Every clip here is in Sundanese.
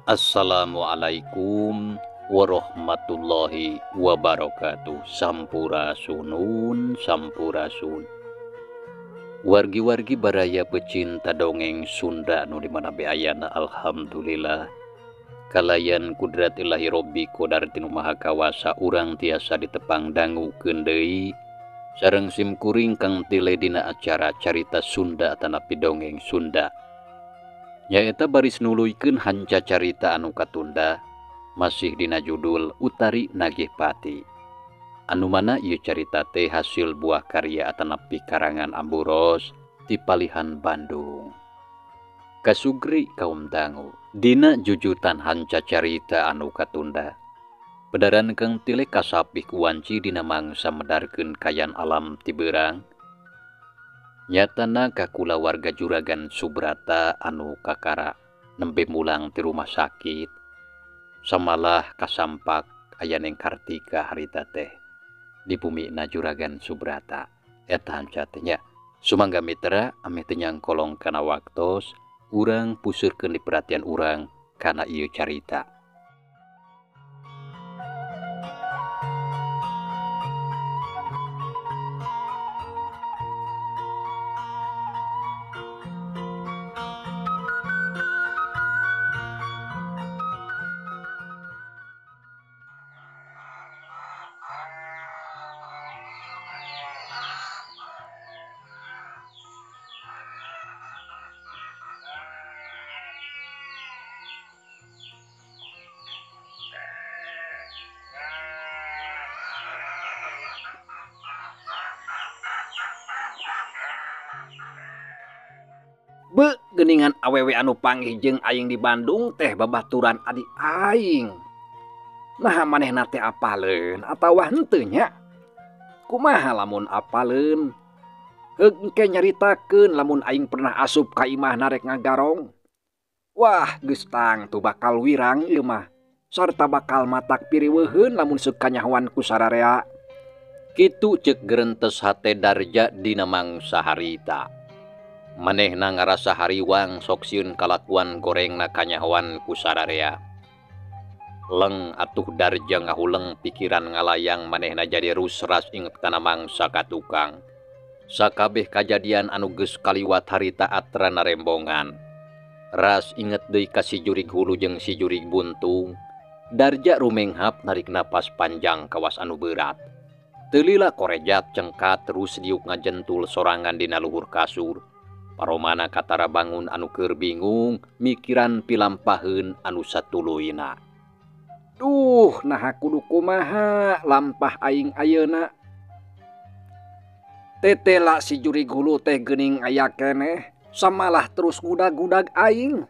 Assalamualaikum warahmatullahi wabarakatuh. Sampurasunun, sampurasun. Wargi-wargi baraya pecinta dongeng Sunda nu di mana be ayana, alhamdulillah. Kalayan kudrat ilahi Robbi kodar tinu maha kawasa urang tiasa ditepang dangukeun deui sareng simkuring kang tile dina acara carita Sunda atanapi dongeng Sunda. Nyaeta baris nuluykeun hanca carita anu katunda masih dina judul Utari Nagih Pati. Anu mana ieu carita teh hasil buah karya atanapi karangan Amburos ti palihan Bandung. Kasugri kaum dangu dina jujutan hanca carita anu katunda. Pedaran kang tile kasapih wanci dina mangsa medarkeun kayan alam ti beurang. Nyatana kakula warga Juragan Subrata anu kakara nembe mulang ti rumah sakit. Samalah kasampak aya Neng Kartika harita teh di bumina Juragan Subrata. Eta hanca teh nya. Sumangga mitra ameh teu nyangkolong kana waktos urang puseurkeun di perhatian urang kana ieu carita. Be, geningan awewe anu panggih jeung aing di Bandung teh babaturan adi aing. Nah manehna teh apaleun atawa henteu nya? Kumaha lamun apaleun? Heug engke nyaritakeun lamun aing pernah asup ka imahna rek ngagarong. Wah, geus tangtu bakal wirang ieu mah. Sarta bakal matak piriweuheun lamun seuk kanyahoan ku sararea. Kitu ceuk gerentes hate Darja dina mangsa harita. Manehna ngarasa hariwang sok sieun kalakuan gorengna kanyahoan ku sararea. Leng atuh Darja ngahuleng pikiran ngalayang manehna jadi rusras inget kana mangsa ka tukang. Sakabeh kajadian anu geus kaliwat harita atra narembongan. Ras inget deui ka si jurig hulu jeung si jurig buntung. Darja rumenghap narik napas panjang kawas anu berat. Teu lila korejat cengkat terus diuk ngajentul sorangan dina luhur kasur. Paromana katara bangun anu keur bingung mikiran pilampaheun anu satuluyna. Duh, naha kudu kumaha lampah aing ayeuna. Tetela si jurig hulu teh geuning aya keneh, samalah terus gudag-gudag aing.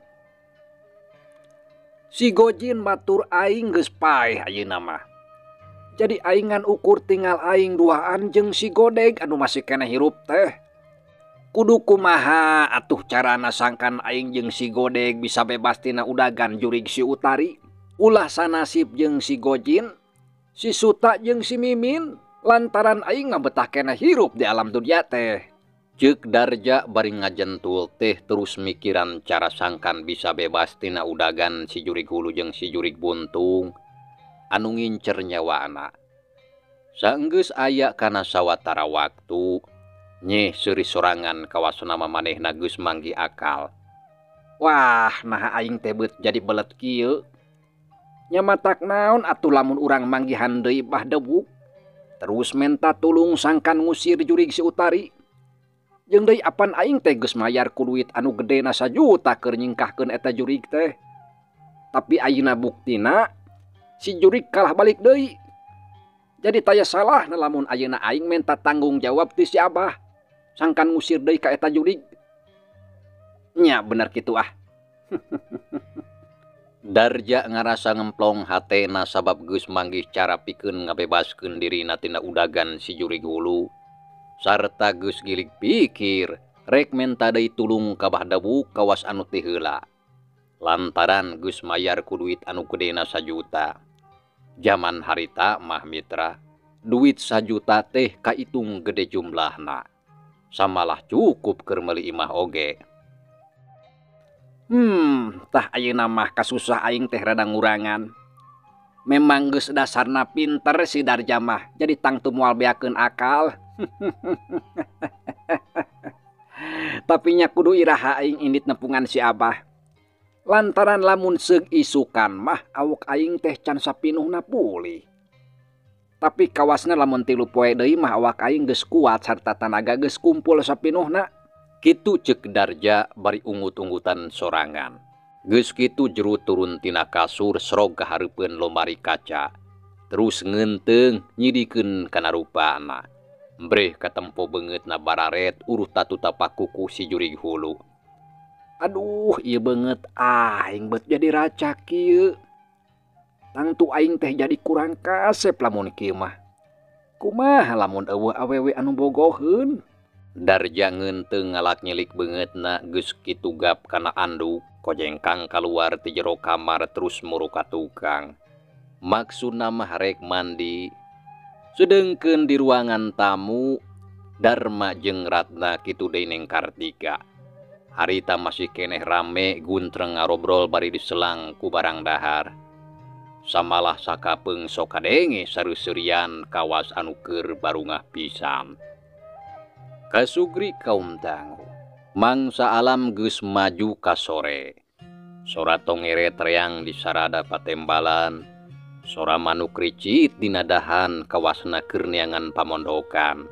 Si Gojin batur aing geus paeh ayeuna mah. Jadi aingan ukur tinggal aing duaan jeung si Godeg anu masih keneh hirup teh. Kudu kumaha atuh carana sangkan aing jeung si Godeg bisa bebas tina udagan jurig si Utari. Ulah sanasib jeung si Gojin, si Suta jeung si Mimin, lantaran aing ngabetah keneh hirup di alam dunia teh. Ceuk Darja bari ngajentul teh terus mikiran cara sangkan bisa bebas tina udagan si jurig hulu jeung si jurig buntung anu ngincer nyawana. Saenggeus aya kana sawatara waktu nyeh seuri sorangan kawasana manehna geus manggi akal. Wah, naha aing teh beut jadi belet kieu. Nya matak naon atuh lamun urang manggihan deui bah debuk. Terus menta tulung sangkan ngusir jurig si Utari. Jeung deui apan aing teh geus mayar ku duit anu gedena sajuta keur nyingkahkeun eta jurig teh. Tapi ayeuna buktina si jurig kalah balik deui. Jadi taya salah lamun ayeuna aing menta tanggung jawab ti si Abah. Sangkan ngusir deui ka eta jurig. Nya bener kitu ah. Darja ngarasa ngemplong hatena sabab geus manggih cara pikeun ngabebaskeun dirina tina udagan si jurig hulu. Sarta geus gilig pikir rek menta deui tulung ka Bah Debuk kawas anu ti heula. Lantaran geus mayar ku duit anu gedena sajuta. Jaman harita mah mitra, duit sajuta teh kaitung gede jumlahna. Samalah cukup keur meuli imah oge. Tah ayeuna mah kasusah aing teh rada ngurangan. Memang geus dasarna pinter si Darja mah, jadi tangtu moal beakeun akal. Tapi nya kudu iraha aing indit nepungan si Abah. Lantaran lamun seug isukan mah awak aing teh can sapinuhna pulih. Tapi kawasna lamun 3 poe deui mah awak aing geus kuat sarta tanaga geus kumpul sapinuhna. Kitu ceuk Darja bari ungut-ungutan sorangan. Geus kitu jero turun tina kasur serog ka hareupeun lomari kaca. Terus ngeunteung nyidikeun kana rupana. Breh katempo beungeutna bararet uruh tatu tapak kuku si jurig hulu. Aduh, ieu beungeut aing beut jadi raca kieu. Tangtu aing teh jadi kurang kasep lamun kieu mah. Kumaha lamun eueuh awewe anu bogoheun? Darja ngeunteung ngalak nyilik beungeutna geus kitu gap kana anduk. Kojengkang kaluar ti jero kamar terus muru ka tukang. Maksudna mah rek mandi. Sedengkeun di ruangan tamu Darma jeung Ratna kitu deui Neng Kartika. Harita masih keneh rame guntreng ngarobrol bari diselang ku barang dahar. Samalah sakapeung sok kadenge sareuserian kawas anu keur barungah pisan. Kasugri kaum dangu. Mangsa alam geus maju ka sore. Sora tongere treang di sarada patembalan. Sora manuk ricit dina dahan kawasna keur neangan pamondokan.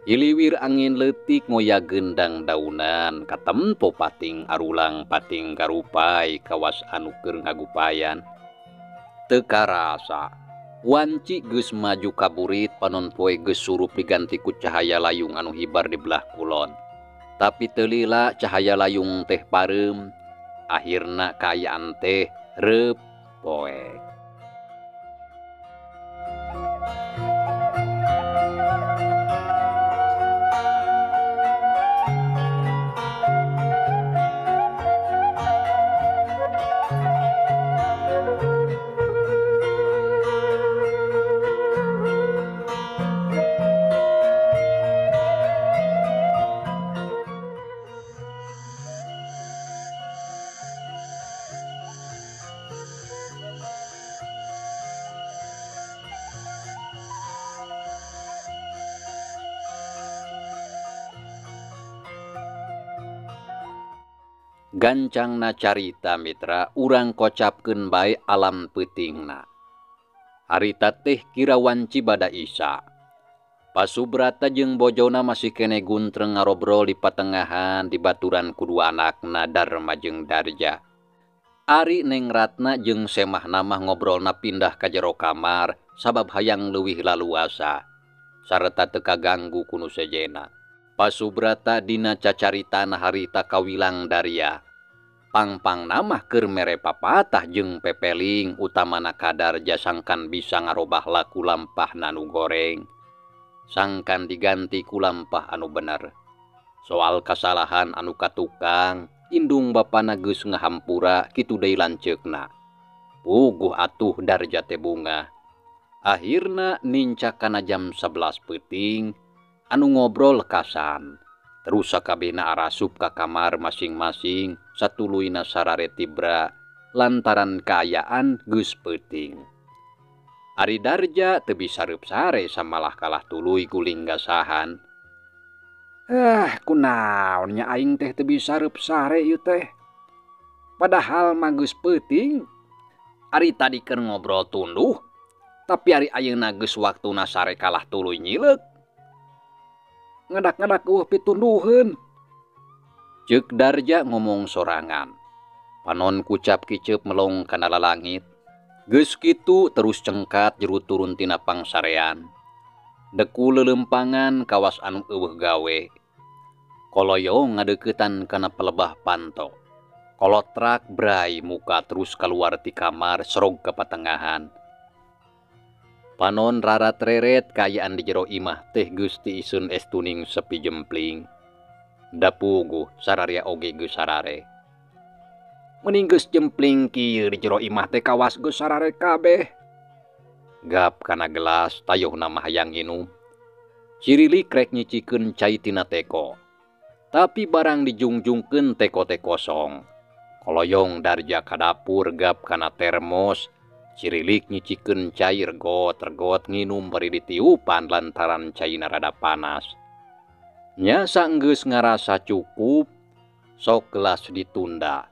Iliwir angin leutik ngoya gendang daunan katempo pating arulang pating garupai kawas anu keur ngagupayan. Teu karasa wanci geus maju ka burit panon poe geus surup diganti ku cahaya layung anu hibar di belah kulon. Tapi teu lila cahaya layung teh pareum, akhirna kaayaan teh reup poek. Gancangna carita mitra urang kocapkeun bae alam peutingna. Harita teh kira wanci bada Isa. Pasubrata jeung bojona masih kene guntreng ngarobrol di patengahan di baturan kudua anakna Darma jeung Darja. Ari Neng Ratna jeung semahna mah ngobrolna pindah ka jero kamar sabab hayang leuwih laluasa sarta teu kaganggu ku nu sejena. Pasubrata dina cacaritana harita kawilang daria. Pangpang namah keur mere papatah jeung pepeling utamana kadar jasangkan bisa ngarobah laku lampah nanu goreng. Sangkan diganti ku lampah anu bener. Soal kasalahan anu katukang, indung bapana geus ngahampura kitu deui lanceukna. Puguh atuh Darja teh bunga. Akhirna nincak kana jam 11 peuting anu ngobrol kasan. Terus sakabehna arasup ka kamar masing-masing satuluyna sarare tibra lantaran kaayaan geus peuting. Ari Darja teu bisa reup sare samalah kalah tuluy guling gasahan. Kunaon nya aing teh teu bisa reup sare ieu teh. Padahal mah geus peuting. Ari tadi keur ngobrol tunduh, tapi ari ayeuna geus waktuna sare kalah tuluy nyileuk. Ngadak-ngadak eueuh pitunduheun. Ceuk Darja ngomong sorangan. Panon kucap kiceup melong kana lalangit. Geus kitu terus cengkat jero turun tina pangsarean. Deku leuleumpangan kawas anu eueuh gawe. Koloyong ngadeuketan kana pelebah panto. Kolotrak brai muka terus kaluar ti kamar serog ka patengahan. Panon rarat-reret kaayaan di jero imah teh geus tiiseun estuning sepi jempling. Da puguh sararia oge geus sarare. Mending geus jempling kieu di jero imah teh kawas geus sarare kabeh. Gap kana gelas tayohna mah hayang nginum. Cirilik rek nyicikeun cai tina teko. Tapi barang dijungjungkeun teko teh kosong. Koloyong Darja ka dapur gap kana termos, cirilik nyicikeun cair got-regot nginum bari ditiupan lantaran caina rada panas. Nya sanggeus ngarasa cukup, sok gelas ditunda.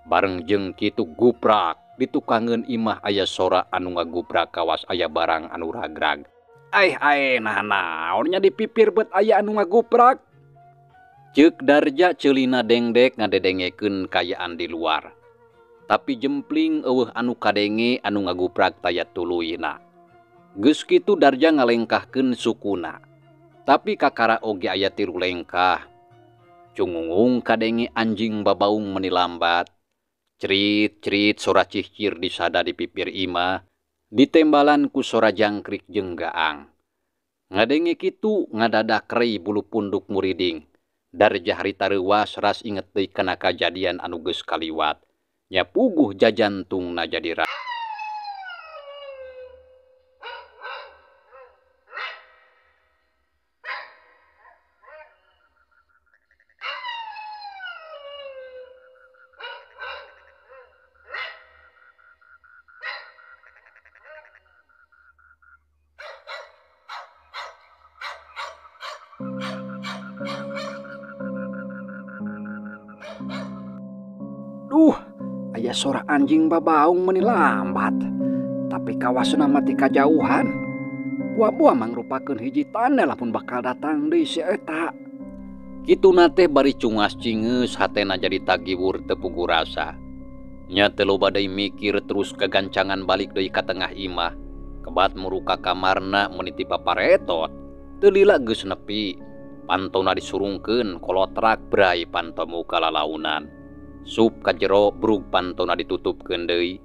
Bareng jeung kitu guprak, ditukangeun imah aya sora anu ngaguprak kawas aya barang anu ragrag. Aih aih nah naon nya dipipir bet aya anu ngaguprak. Ceuk Darja ceulina dengdek ngadedengekeun kayaan di luar. Tapi jempling eueuh anu kadenge anu ngaguprak taya tuluyna. Geus kitu Darja ngalengkahkeun sukuna. Tapi kakara oge aya tilu lengkah. Cungungung kadenge anjing babaung meni lambat. Cerit-cerit sora cihcir disada di pipir imah, ditembalan ku sora jangkrik jeung gaang. Ngadenge kitu ngadadak rei bulu punduk muriding. Darja harita reuwas ras inget deui kana kajadian anu geus kaliwat. Nya puguh jajantungna jadi Duh, aya sora anjing babaung meni lambat. Tapi kawasna mah ti kajauhan. Buah-buah mangrupakeun hiji tanda lamun bakal datang deui si eta. Kituna teh bari cungas cingeus hatena jadi tagiwur teu puguh rasa. Nya teu loba deui mikir terus kagancangan balik deui ka tengah imah. Kebat muru ka kamarna meuni ti paparetot. Teu lila geus nepi. Pantona disurungkeun kolotrak brai panto muka lalaunan. Sup ka jero brug pantona ditutupkeun deui.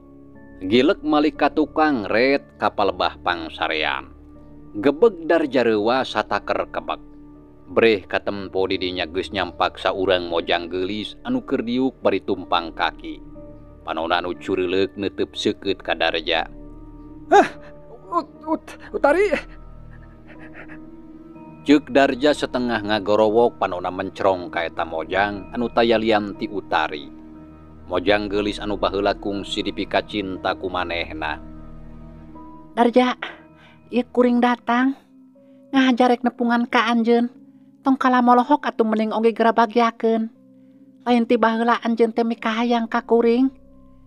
Gilek malik ka tukang ret ka palebah pangsarean. Gebeg Darja reuwas sataker kebek. Breh katempo di dinya geus nyampak saurang mojang geulis anu keur diuk bari tumpang kaki. Panona anu cureuleuk neuteub seukeut ka Darja. Hah, Utari. Ceuk Darja setengah ngagorowok panona mencrong ka eta mojang anu taya lian ti Utari. Mojang geulis anu baheula kungsi dipikacinta ku manehna. Darja, ieu kuring datang ngajarek nepungan ka anjeun. Tong kalah molohok atuh mending oge geura bagiakeun. Lain ti baheula anjeun teh mikahayang ka kuring.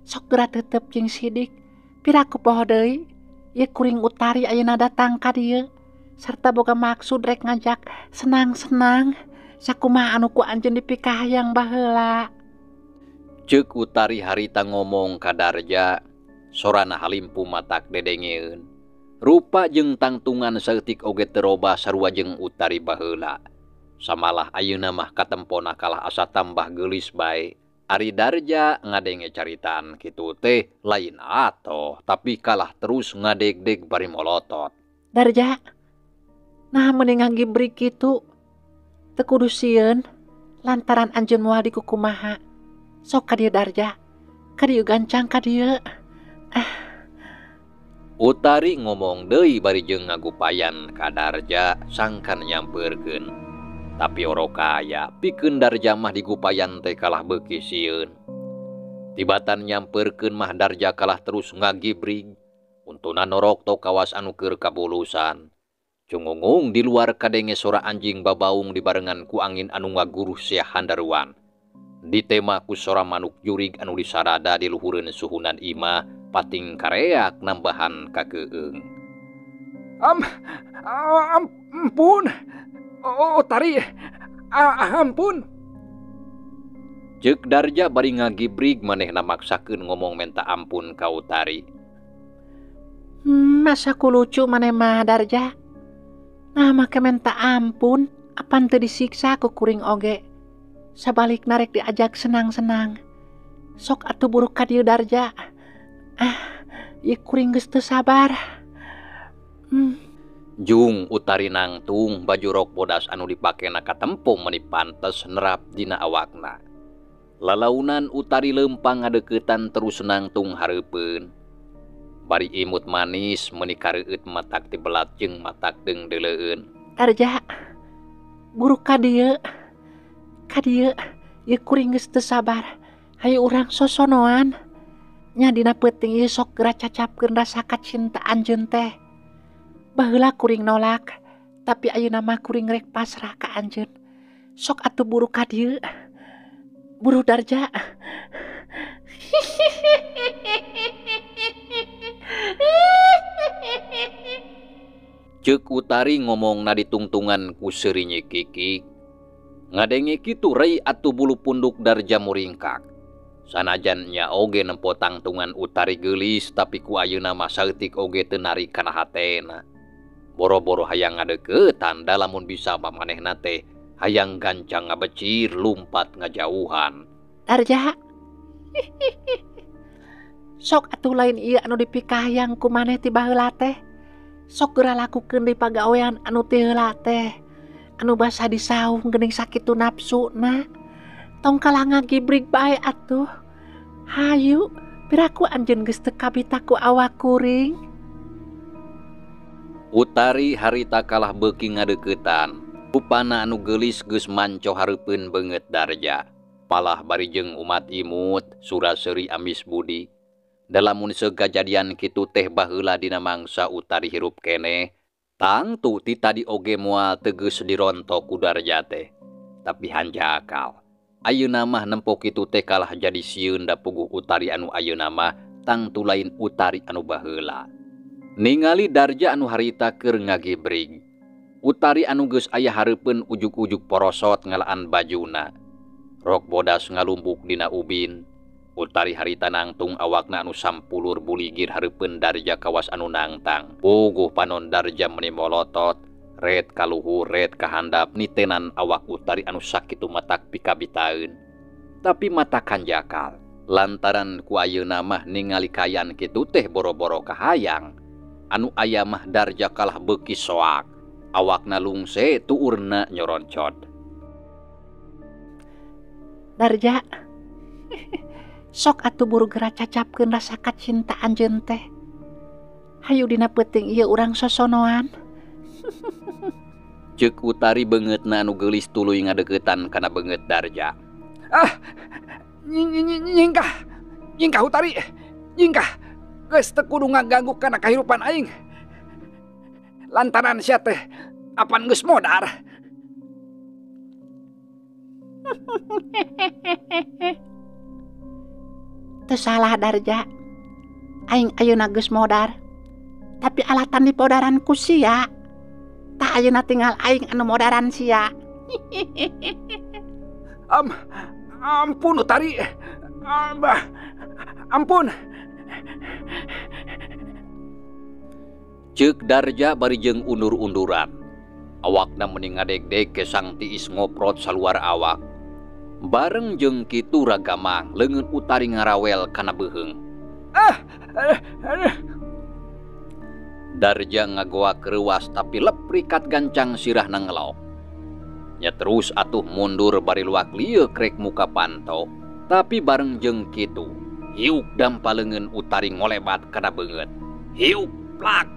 Sok geura tetep jeung sidik. Piraku poho deui, ieu kuring Utari ayeuna datang ka dieu. Serta boga maksud rek ngajak senang-senang sakumaha anu ku anjeun dipikahayang baheula. Ceuk Utari harita ngomong ka Darja, sorana halimpu matak dedengeun. Rupa jeung tangtungan saeutik oge teu robah sarua jeung Utari baheula. Samalah ayeuna mah katempona kalah asa tambah geulis bae. Ari Darja ngadenge caritaan kitu teh lain atoh, tapi kalah terus ngadegdeg bari molotot. Darja, nah mending ngagibrik kitu. Teu kudu sieun lantaran anjeun moal dikukumaha. Sok ka dieu Darja, ka dieu gancang ka dieu. Utari ngomong deui bari jeung ngagupayan ka Darja sangkan nyampeurkeun. Tapi orok kaya pikeun Darja mah digupayan teh kalah beuki sieun. Tibatan nyampeurkeun mah Darja kalah terus ngagibrig. Untuna norok to kawas anu keur kabulusan. Cungungung di luar kadenge sora anjing babaung dibarengan ku angin anu ngaguruh sia handaruan. Ditema ku sora manuk jurig anu disarada di luhureun suhunan imah pating kareak nambahan kakeueung. Ampun. Oh, Tari. Ampun. Ceuk Darja bari ngagibrig manehna maksakeun ngomong menta ampun ka Utari. Masa ku lucu maneh mah Darja. Nah make menta ampun, apan teu disiksa ku kuring oge. Sabalik narek diajak senang-senang. Sok atuh buruk ka dieu Darja. Ieu kuring geus teu sabar. Jung Utari nangtung baju rok bodas anu dipakena katempo meuni pantes nerap dina awakna. Lalaunan Utari lempang ngadeuketan terus nangtung hareupeun. Bari imut manis meuni kareueut matak tibelat jeung matak deungdeuleun. Darja, buruk ka dieu. Ka dieu, ieu kuring geus teu sabar. Hayu urang sosonoan. Nya dina peuting ieu sok geura cacapkeun rasa kacinta anjeun teh. Baheula kuring nolak, tapi ayeuna mah kuring rek pasrah ka anjeun. Sok atuh buru ka dieu. Buru Darja. Ceuk Utari ngomongna ditungtungan ku seuri nyikikik. Ngadenge kitu rei atuh bulu punduk Darja muringkak. Sanajan nya oge nempo tangtungan Utari geulis tapi ku ayeuna mah saeutik oge teu narik kana hatena. Boro-boro hayang ngadeuketan da lamun bisa mah manehna teh hayang gancang ngabecir lumpat ngajauhan. Darja. Sok atuh lain ieu anu dipikahayang ku maneh ti baheula teh. Sok geura lakukeun deui pagawean anu ti heula teh. Anu basa disaung geuning sakitu nafsuna. Tong kalah ngagibrig bae atuh. Hayu, piraku anjeun geus teu kabita ku awak kuring. Utari harita kalah beuki ngadeuketan. Rupana anu geulis geus manco hareupeun beungeut Darja. Palah bari jeung umat imut, sura-seuri amis budi. Da lamun kajadian kitu teh baheula dina mangsa Utari hirup keneh, tangtu ti tadi oge moal teu geus dirontok ku Darja teh. Tapi hanjakal. Ayeuna mah nempo kitu teh kalah jadi sieun da puguh Utari anu ayeuna mah tangtu lain Utari anu baheula. Ningali Darja anu harita keur ngagibrig. Utari anu geus aya hareupeun ujug-ujug porosot ngalaan bajuna. Rok bodas ngalumbuk dina ubin. Utari harita nangtung awakna anu sampulur buligir hareupeun Darja kawas anu nangtang. Puguh panon Darja meni molotot, ret kaluhur ret kahandap nitenan awak Utari anu sakitu matak pikabitaeun. Tapi mata kanjakal, lantaran ku ayeuna mah ningali kayan kitu teh boro-boro kahayang. Anu aya mah Darja kalah beuki soak, awakna lungse tuurna nyoroncot. Darja. Sok atuh buru geura cacapkeun rasa kacinta anjeun teh. Hayu dina peuting ieu urang sosonoan. Ceuk Utari beungeutna anu geulis tuluy ngadeuketan kana beungeut Darja. Ah, nyingkah. Nyingkah Utari. Nyingkah. Geus teu kudu ngaganggu kana kahirupan aing. Lantaran sia teh apan geus modar. Teu salah Darja. Aing ayeuna geus modar. Tapi alatan dipodaran ku sia. Tah ayeuna tinggal aing anu modaran sia. Ampun Utari. Ampun. Ceuk Darja bari jeung undur-unduran. Awakna meni ngadegdeg kesang tiis ngoprot saluar awak. Bareng jeung kitu ragamang leungeun Utari ngarawel kana beuheung. Darja ngagoak reuas tapi leprikat gancang sirahna ngelok. Nya terus atuh mundur bari luak lieuk rek muka panto. Tapi bareng jeung kitu, hiuk dampa leungeun Utari ngolebat kana beungeut. Hiuk plak.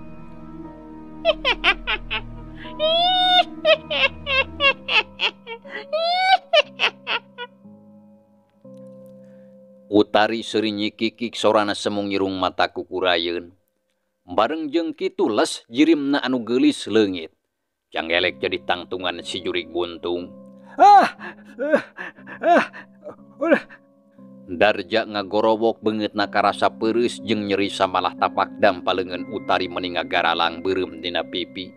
Utari seuri nyikikik sorana semu ngirung mata kukurayeun. Bareng jeung kitu les jirimna anu geulis leungit. Canggelek jadi tangtungan si jurig buntung. Darja ngagorowok beungeutna karasa peureus jeung nyeri samalah tapak dampa leungeun Utari meni ngagaralang beureum dina pipi.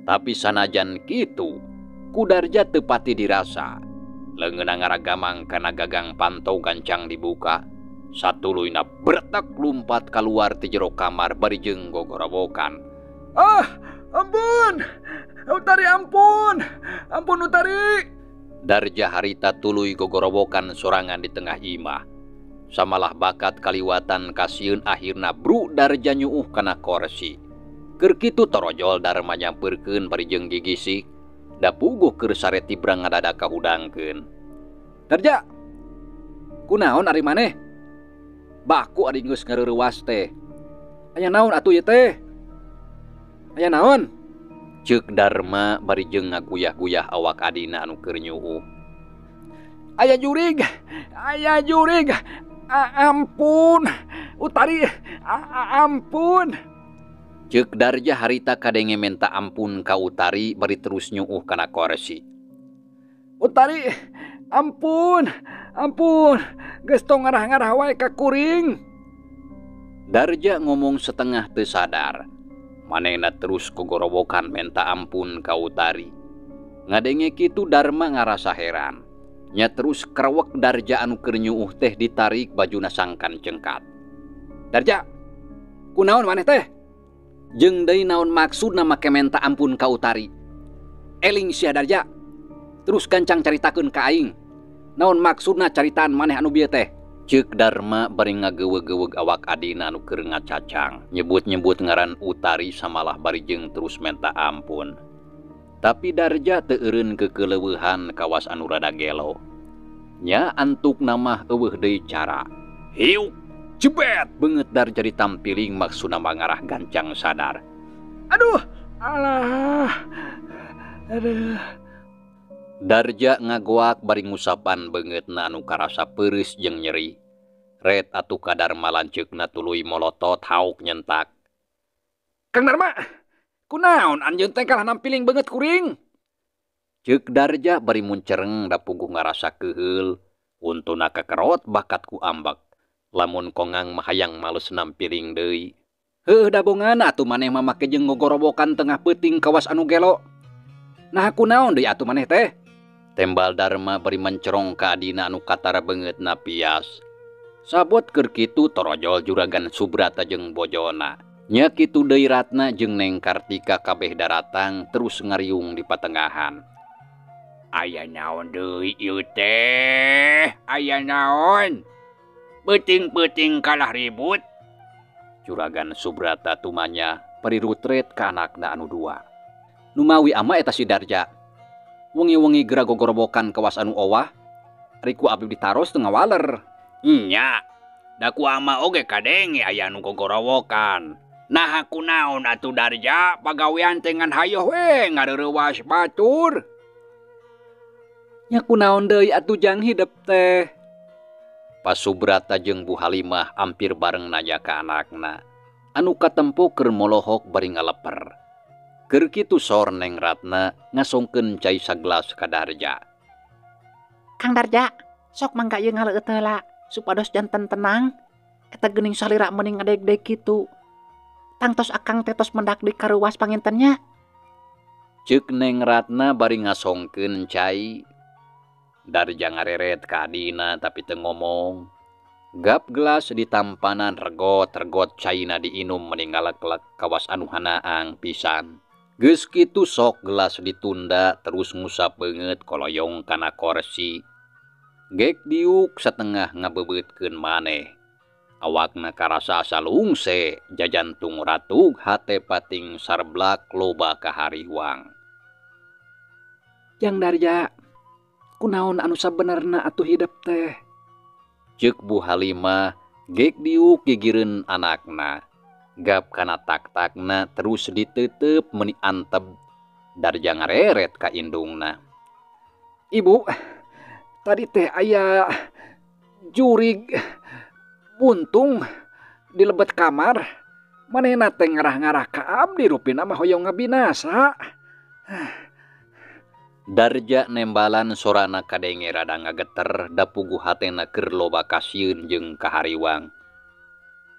Tapi sanajan kitu, ku Darja teu pati dirasa. Leungeunna ngaragamang kana gagang panto gancang dibuka. Satuluyna bertek lumpat kaluar ti jero kamar bari jeung gogorowokan. Ah, ampun! Utari ampun! Ampun Utari! Darja harita tuluy gogorowokan sorangan di tengah imah. Samalah bakat kaliwatan kasieun akhirna bru Darja nyuuh kana korsi. Keur kitu torojol Darma nyampeurkeun bari jeung gigisik. Da puguh keur sare tibrang ngadadak kahudangkeun. Darja, kunaon ari maneh? Baku ari geus ngareurewas teh. Aya naon atuh ieu teh? Aya naon? Ceuk Darma bari jeung ngaguyah-guyah awak adina anu keur nyuuh. Aya jurig. Aya jurig. Ampun. Utari, ampun. Ceuk Darja harita kadenge menta ampun ka Utari bari terus nyuuh kana korsi. Utari, ampun. Ampun. Geus tong ngarah-ngarah wae ka kuring. Darja ngomong setengah teu sadar. Manehna terus kogorowokan menta ampun ka Utari. Ngadenge kitu Darma ngarasa heran. Nya terus krewek Darja anu keur nyuuh teh ditarik bajuna sangkan cengkat. Darja, kunaon maneh teh? Jeung deui naon maksudna make menta ampun ka Utari? Eling sia Darja. Terus gancang caritakeun ka aing. Naon maksudna caritaan maneh anu bieu teh? Ceuk Darma bari ngageuweug-geuweug awak adina anu keur ngacacang. Nyebut-nyebut ngaran Utari samalah bari jeung terus menta ampun. Tapi Darja teu eureun kekeleuweuhan kawas anu rada gelo. Nya antukna mah eueuh deui cara. Hiuk, jebet beungeut Darja ditampiling maksudna mangarah gancang sadar. Aduh, alah. Aduh. Darja ngagoak bari ngusapan beungeutna anu karasa peureus jeung nyeri. Ret atuh ka Darma lanceukna tuluy molotot hauk nyentak. Kang Darma, kunaon anjeun teh kalah nampiling beungeut kuring? Ceuk Darja bari muncereng da puguh ngarasa keuheul, untuna kakerot bakat ku ambek. Lamun kongang mah hayang males nampiling deui. Heuh dabongan atuh maneh mah make jeung ngogorowokan tengah peuting kawas anu gelo. Nah kunaon deui atuh maneh teh? Tembal Darma bari mencerong ka adina anu katara beungeutna pias. Sabot keur kitu torojol Juragan Subrata jeung bojona. Nya kitu deui Ratna jeung Neng Kartika kabeh daratang terus ngariung di patengahan. Aya naon deui ieu teh? Aya naon? Peuting-peuting kalah ribut. Juragan Subrata tumanya bari rutret ka anakna anu dua. Numawi ama eta si Darja. Wengi-wengi geura gogorowokan kawas anu owah, ari ku abdi ditaros teu ngawaler. Nya, da ku ama oge kadenge aya anu gogorowokan. Nah kunaon atuh Darja pagawean teh ngan hayoh we ngareurewas batur. Nya kunaon deui atuh jang hidep teh. Pak Subrata jeung Bu Halimah ampir bareng nanya ka anakna. Anu katempo keur molohok bari ngaleper. Keur kitu sor Neng Ratna ngasongkeun cai saglas ka Darja. Kang Darja, sok mangga ieu ngaleueut heula supados janten tenang. Eta geuning salira meuning ngadeg-deg kitu. Tangtos akang teh tos mendak deui karuas panginten nya. Ceuk Neng Ratna bari ngasongkeun cai. Darja ngareret ka adina tapi teu ngomong. Gap gelas ditampanan regot-regot caina diinum meni ngalek-lek kawas anu hanaang pisan. Geus kitu sok gelas ditunda terus ngusap beungeut koloyong kana korsi. Gek diuk satengah ngabebeutkeun maneh. Awakna karasa asa lungse, jajantung ratug hate pating sarblak loba kahariwang. Jang Darja, kunaon anu sabenerna atuh hidep teh? Ceuk Bu Halimah gek diuk gigireun anakna. Gap kana tak-takna terus diteuteup meuni anteb. Darja ngareret ka indungna. Ibu, tadi teh aya jurig buntung di lebet kamar. Manehna teh ngarah-ngarah ka abdi rupina mah hoyong ngabinasa. Darja nembalan sorana kadenge rada ngageter da puguh hatena keur loba kasieun jeung kahariwang.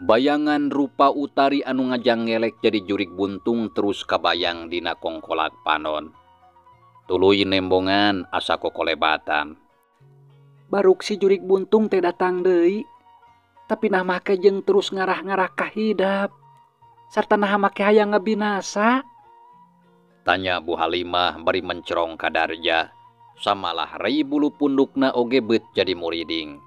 Bayangan rupa Utari anu ngajangelek jadi jurig buntung terus kabayang dina kongkolak panon. Tuluy nembongan asa kokolebatan. Baruk si jurig buntung teh datang deui. Tapi nah make jeung terus ngarah-ngarah ka hidap. Sarta nah make hayang ngabinasa. Tanya Bu Halimah bari mencerong ka Darja. Samalah rei bulu pundukna oge beut jadi muriding.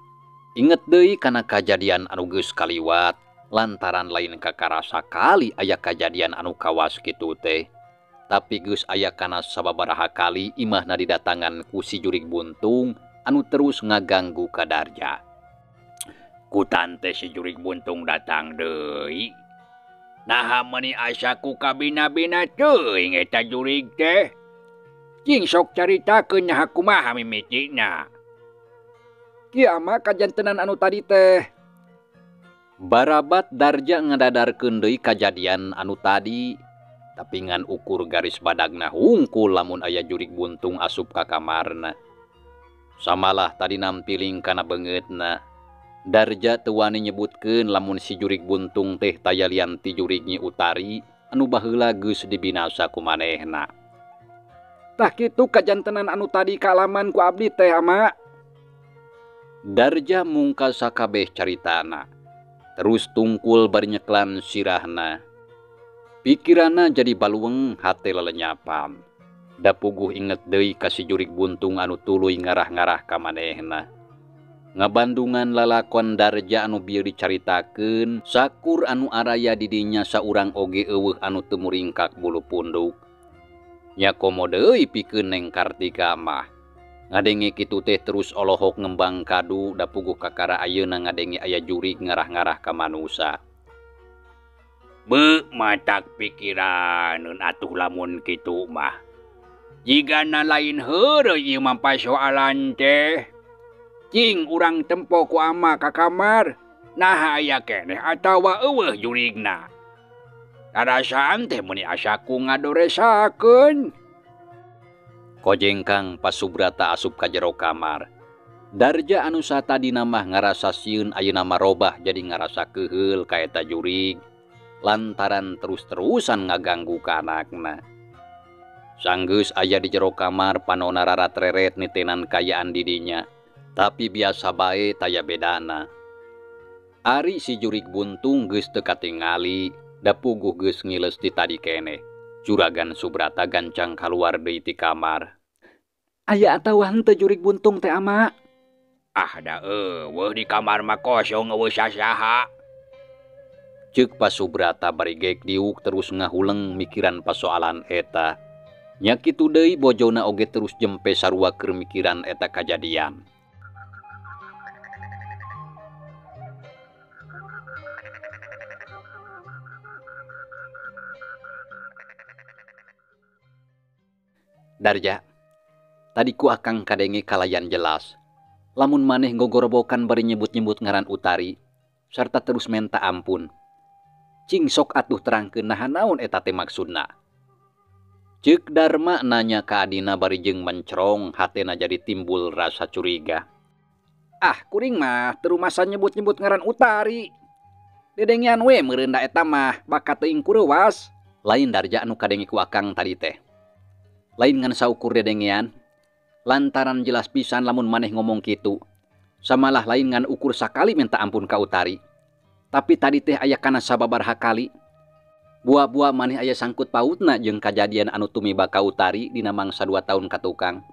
Inget deui kana kajadian anu geus kaliwat. Lantaran lain kakarasa kali aya kajadian anu kawas kitu teh. Tapi geus aya kana sababaraha kali imahna didatangan ku si jurig buntung anu terus ngaganggu ka Darja. Ku tante si jurig buntung datang deui. Naha meuni asa ku kabina-bina teuing eta jurig teh. Cing sok caritakeun nyaha kumaha mimitina. Kieu ama kajantenan anu tadi teh. Barabat Darja ngadadarkeun deui kajadian anu tadi, tapi ngan ukur garis badagna hungkul lamun aya jurig buntung asup ka kamarna. Samalah tadi nampiling kana beungeutna. Darja teu wani nyebutkeun lamun si jurig buntung teh taya lian ti jurig Nyi Utari anu baheula geus dibinasa ku manehna. Tah kitu kajantenan anu tadi kaalaman ku abdi teh ama. Darja mungkas sakabeh caritana. Terus tungkul bari nyeklan sirahna. Pikiranna jadi baluweng hate lelenyapan. Da puguh inget deui ka si jurig buntung anu tuluy ngarah-ngarah ka manehna. Ngabandungan lalakon Darja anu bieu dicaritakeun, sakur anu araya di dinya saurang oge eueuh anu teu muringkak bulu punduk. Nya komo deui pikeun Neng Kartika mah. Ngadenge kitu teh terus olohok ngembang kadu da puguh kakara ayeuna ngadenge aya jurig ngarah-ngarah ka manusa. Beuh matak pikiraneun atuh lamun kitu mah. Jigana lain heureuy ieu mah pasoalan teh. Cing urang tempo ku ama ka kamar, naha aya keneh atawa eueuh jurigna. Karasaan teh meuni asa ku ngadoresakeun. Kojengkang Pasubrata asup ka jero kamar. Darja anu satadina mah ngarasa sieun ayeuna mah robah jadi ngarasa keuheul ka eta jurig lantaran terus-terusan ngaganggu ka anakna. Sanggeus aya di jero kamar panona rarat-reret nitenan kayaan di dinya, tapi biasa bae taya bedana. Ari si jurig buntung geus teu katingali, da puguh geus ngileus ti tadi keneh. Juragan Subrata gancang kaluar deui ti kamar. Aya atawa henteu jurig buntung teh ama? Ah da eueuh di kamar mah kosong eueuh sasaha. Ceuk Pasubrata bari geek diuk terus ngahuleng mikiran pasoalan eta. Nya kitu deui bojona oge terus jempe sarua keur mikiran eta kajadian. Darja, tadi ku akang kadenge kalayan jelas. Lamun maneh gogorobokan bari nyebut-nyebut ngaran Utari, sarta terus menta ampun. Cing sok atuh terangkeun naha naon eta teh maksudna. Ceuk Darma nanya ka adina bari jeung mencrong, hatena jadi timbul rasa curiga. Ah, kuring mah terumasa nyebut-nyebut ngaran Utari. Dedengean we meureun da eta mah bakat teuing kureuwas. Lain Darja anu kadenge ku akang tadi teh. Lain ngan saukur dedengean, lantaran jelas pisan lamun maneh ngomong kitu. Samalah lain ngan ukur sakali minta ampun ka Utari. Tapi tadi teh aya kana sababaraha kali. Buah-buah maneh aya sangkut pautna jeung kajadian anu tumiba ka Utari dina mangsa 2 tahun ka tukang.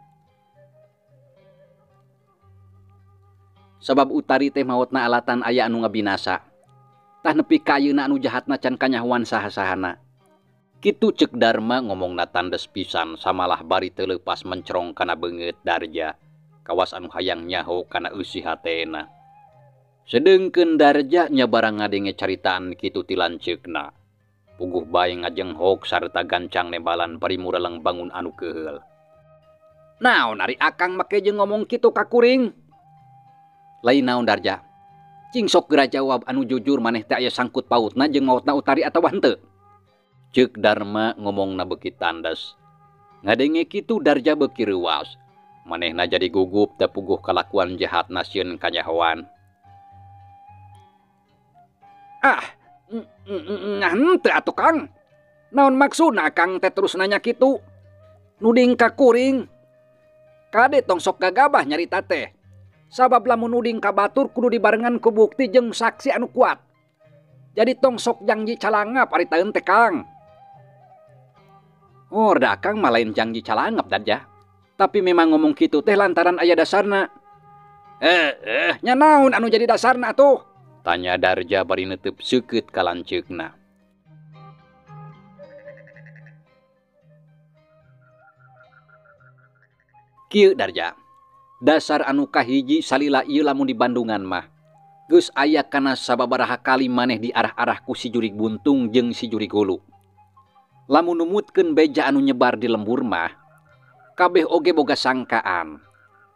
Sabab Utari teh maotna alatan aya anu ngabinasa. Tah nepi ka ayeuna anu jahatna can kanyahoan saha-sahana. Kitu ceuk Darma ngomongna tandes pisan samalah bari teu leupas mencrong kana beungeut Darja. Kawas anu hayang nyaho kana eusi hatena. Sedengkeun Darja nya barang ngadenge caritaan kitu ti lanceukna. Puguh bae ngajenghok sarta gancang nembalan bari mureleng bangun anu keuheul. Naon ari akang make jeung ngomong kitu ka kuring? Lain naon Darja. Cing sok geura jawab anu jujur maneh teh aya sangkut pautna jeung maotna Utari atawa henteu. Ceuk Darma ngomongna beuki tandes. Ngadenge kitu Darja beuki reuwas. Manehna jadi gugup da puguh kalakuan jahatna sieun kanyahoan. Ah, henteu atuh Kang. Naon maksudna Kang teh terus nanya kitu? Nuding ka kuring. Kade tong sok gagabah nyarita teh. Sabab lamun nuding ka batur kudu dibarengan ku bukti jeung saksi anu kuat. Jadi tong sok jangji calangap ari taeun teh Kang. Oh, da Akang mah lain jangji calangap Darja. Tapi memang ngomong kitu teh lantaran aya dasarna. Nya naon anu jadi dasarna atuh? Tanya Darja bari neuteub seukeut ka lanceukna. Kieu Darja, dasar anu kahiji salila ieu lamun di Bandungan mah. Geus aya kana sababaraha kali maneh diarah-arah ku si jurig buntung jeung si jurig hulu. Lamun numutkeun beja anu nyebar di lembur mah, kabeh oge boga sangkaan.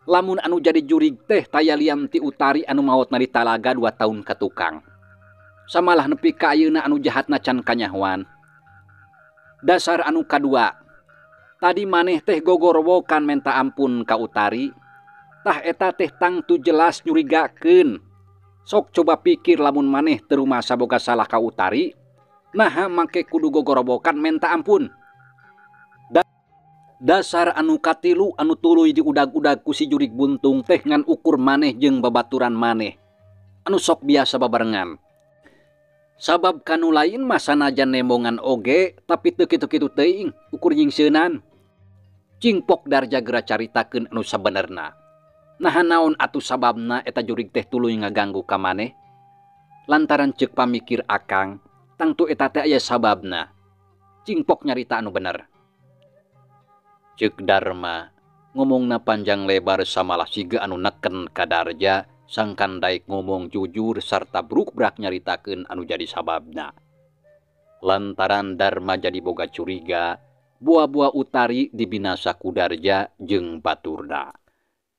Lamun anu jadi jurig teh taya lian ti Utari anu maotna di talaga 2 tahun ka tukang. Samalah nepi ka ayeuna anu jahatna can kanyahoan. Dasar anu kadua, tadi maneh teh gogorowokan menta ampun ka Utari. Tah eta teh tangtu jelas nyurigakeun. Sok coba pikir lamun maneh teu rumasa boga salah ka Utari, naha make kudu gogorowokan menta ampun. Dasar anu katilu anu tuluy diudag-udag ku si jurig buntung teh ngan ukur maneh jeung babaturan maneh anu sok biasa babarengan. Sabab kanu lain mah sanajan nembongan oge tapi teu kitu-kitu teuing ukur nyingseunaan. Cingpok Darja geura caritakeun anu sabenerna. Naha naon atuh sababna eta jurig teh tuluy ngaganggu ka maneh? Lantaran ceuk pamikir akang, tangtu eta teh aya sababna. Cingpok nyarita anu bener. Ceuk Darma ngomongna panjang lebar samalah siga anu neken ka Darja sangkan daek ngomong jujur sarta bruk-brak nyaritakeun anu jadi sababna. Lantaran Darma jadi boga curiga, buah-buah Utari dibinasa ku Darja jeung baturna.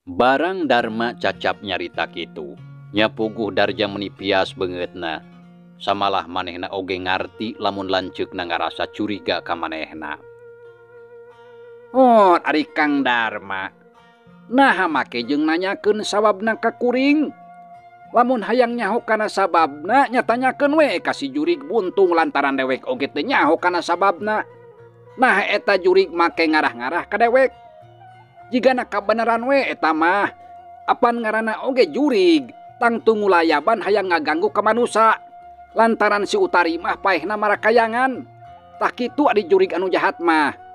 Barang Darma cacap nyarita kitu, nyapuguh Darja menipias beungeutna. Samalah manehna oge ngarti lamun lanceukna ngarasa curiga ka manehna. Oh, ari Kang Darma. Naha make jeung nanyakeun sababna ka kuring. Lamun hayang nyaho kana sababna nya tanyakeun we ka si jurig buntung lantaran dewek oge teu nyaho kana sababna. Nah eta jurig make ngarah-ngarah ka dewek. Jigana kabeneran we eta mah. Apan ngaranna oge jurig, tangtu ngulayaban hayang ngaganggu ka manusa. Lantaran si Utari mah paehna marakayangan. Tah kitu adi jurig anu jahat mah.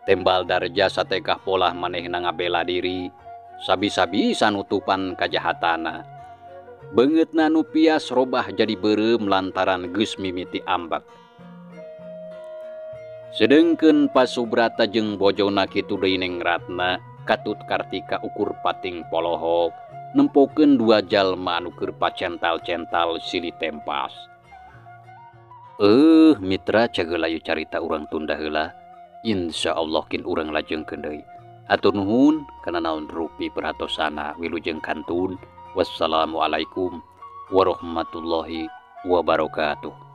Tembal Darja satekah polah manehna ngabela diri, sabi-sabi sanutupan kajahatana. Beungeutna nu pias robah jadi beureum lantaran geus mimiti ambek. Sedengkeun Pasubrata jeung bojona kitu deui Neng Ratna, katut Kartika ukur pating polohok, nempokeun dua jalma anu keur pacental-cental silih tempas. Mitra cageula ieu carita urang tunda heula. Insya Allah kin urang lajengkeun deui. Hatur nuhun kana naon rupi perhatosana wilujeng kantun. Wassalamualaikum warahmatullahi wabarakatuh.